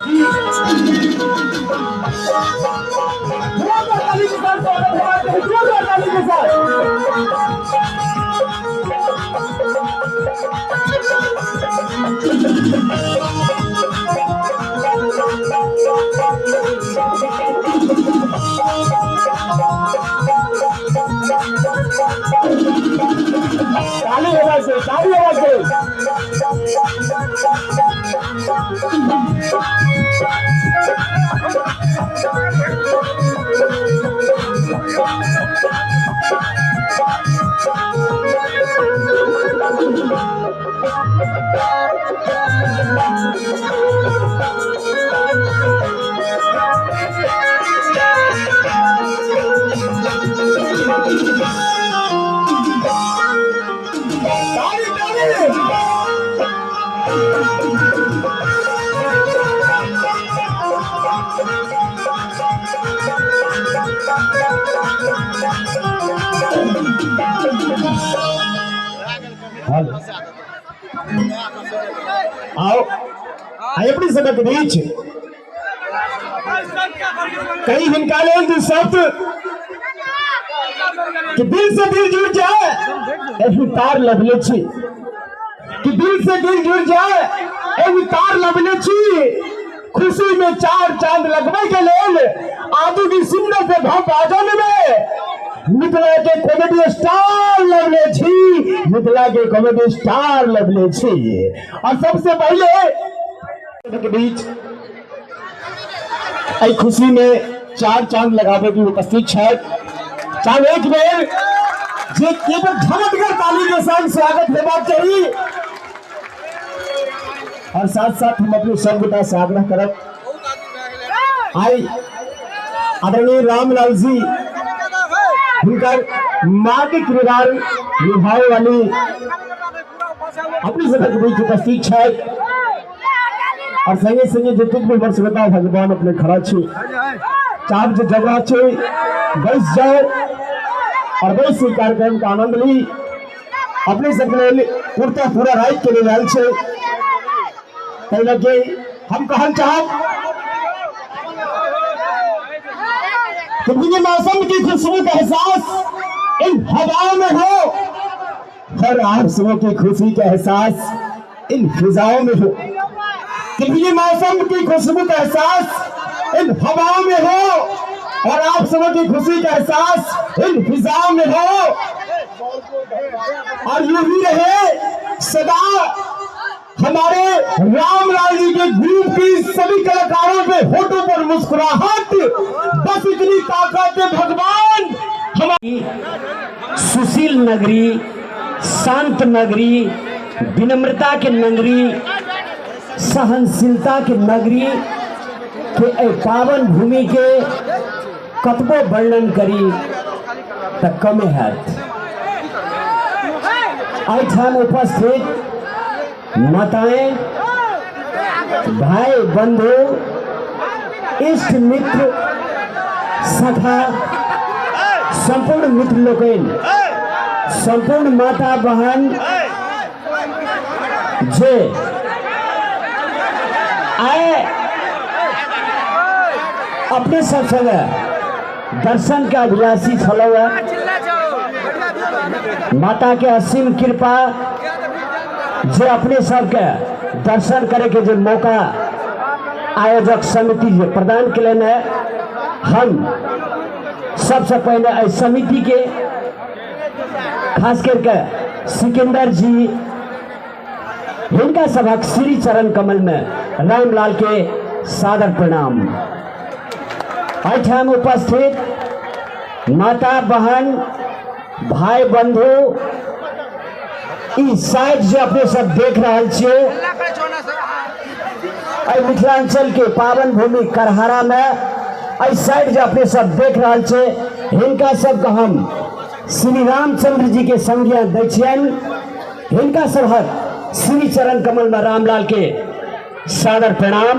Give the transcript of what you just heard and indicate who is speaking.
Speaker 1: जोरदार ताली के साथ स्वागत है, जोरदार ताली के साथ। ताली आवाज दे, ताली आवाज दे। ताली ताली। हेलो, आओ अपनी सबक बीच कई हिनका लेल दू शब्द कि दिल से दिल जुड़ जाए एही तार लगले छी, कि दिल से दिल जुड़ जाए एही तार लगले छी। खुशी में चार चांद लगवे के लेल आदि की सुंदर से भाव बाजन में मिथिला के कॉमेडी स्टार लगले छी, मिथिला के कॉमेडी स्टार लगले छी। और सबसे पहले के बीच एहि खुशी में चार चांद लगावे के उपस्थित छथि। चाहे एक बेर जे केवल झमटगर ताली के संग स्वागत हेबाक चाही। और साथ साथ हम अपने सब गोटा से आग्रह करब, आई आदरणीय रामलाल जी हुनकर माँ के किरदार निभावे वाली अपने सबक बीच उपस्थित छथि। और संगे संगे जतेक भी वर्षगता भगवान अपने खड़ा छी, चार जे जगह छै बैस जाओ और बैस के कार्यक्रम का आनंद ली। अपने सबके लेल पूरा पूरा रात के लिए आयल छै, ताहि लऽ के हम कहल चाहब कि भीगे मौसम की खुशबू का एहसास इन हवाओं में हो, हर आंसुओं की खुशी का एहसास इन फिजाओं में हो। कि भीगे मौसम की खुशबू का एहसास इन हवाओं में हो और आप सबों की खुशी का एहसास इन फिजाओं में हो। और यूं ही रहे सदा हमारे रामलाल जी के ग्रुप की सभी कलाकारों के होठों पर मुस्कुराहट, बस इतनी ताकत है भगवान हमारी।
Speaker 2: सुशील नगरी, शांत नगरी, विनम्रता के नगरी, सहनशीलता के नगरी के एहि पावन भूमि के कतबो वर्णन करी तऽ कमे हैत। एहिठाम उपस्थित माताएं, भाई बंधु, इष्ट मित्र, सखा, संपूर्ण मित्र लोकनि, संपूर्ण माता बहन जे आए अपने सब संगे दर्शन के अभिलाषी छलहुँ हेँ। माता के असीम कृपा जे अपने सबके दर्शन करे के जे मौका आयोजक समिति जे प्रदान केलनि है, हम सबसे पहले एहि समिति के खास करके सिकंदर जी हिनका सभक श्री चरण कमल में रामलाल के सादर प्रणाम। एहिठाम उपस्थित माता बहन भाई बंधु, ई साइड जे अपने सब देख रहल छियै, एहि मिथिलांचल के पावन भूमि करहरा में एहि साइड जे अपने सब देख रहल छियै, हिनका सबके हम श्री रामचंद्र जी के संज्ञा दै छियनि। हिनका सबहक श्री चरण कमल में रामलाल के सादर प्रणाम।